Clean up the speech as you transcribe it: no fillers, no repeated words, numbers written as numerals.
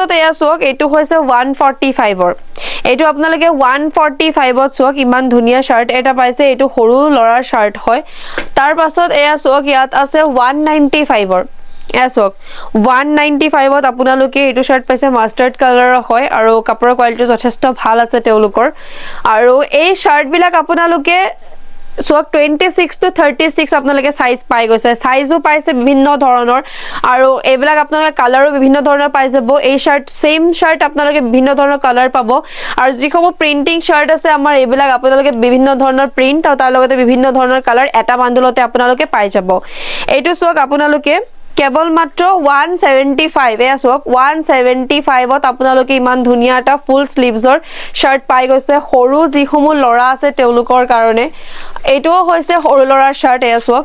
পাছত এয়া চাওক, এইটো হৈছে 145ৰ। এইটো আপোনালোকে 145ত চাওক, ইমান ধুনীয়া শ্বাৰ্ট এটা পাইছে। এইটো সৰু ল'ৰাৰ শ্বাৰ্ট হয়। তাৰ পাছত এয়া চাওক, ইয়াত আছে 195ৰ। এয়া চাওক, 195ত আপোনালোকে এইটো শ্বাৰ্ট পাইছে। মাষ্টাৰ্ড কালাৰৰ হয় আৰু কাপোৰৰ কোৱালিটি যথেষ্ট ভাল আছে তেওঁলোকৰ। আৰু এই শ্বাৰ্টবিলাক আপোনালোকে চাওক, 26 টু 36 আপোনালোকে চাইজ পাই গৈছে। চাইজো পাইছে বিভিন্ন ধৰণৰ আৰু এইবিলাক আপোনালোকে কালাৰো বিভিন্ন ধৰণৰ পাই যাব। এই শ্বাৰ্ট, ছেইম শ্বাৰ্ট আপোনালোকে বিভিন্ন ধৰণৰ কালাৰ পাব। আৰু যিসমূহ প্ৰিণ্টিং শ্বাৰ্ট আছে আমাৰ, এইবিলাক আপোনালোকে বিভিন্ন ধৰণৰ প্ৰিণ্ট আৰু তাৰ লগতে বিভিন্ন ধৰণৰ কালাৰ এটা বাণ্ডলতে আপোনালোকে পাই যাব। এইটো চাওক আপোনালোকে, কেৱল মাত্ৰ 175। এয়া চাওক, 175ত আপোনালোকে ইমান ধুনীয়া এটা ফুল শ্লিভছৰ শ্বাৰ্ট পাই গৈছে, সৰু যিসমূহ ল'ৰা আছে তেওঁলোকৰ কাৰণে। এইটোও হৈছে সৰু ল'ৰাৰ শ্বাৰ্ট। এয়া চাওক।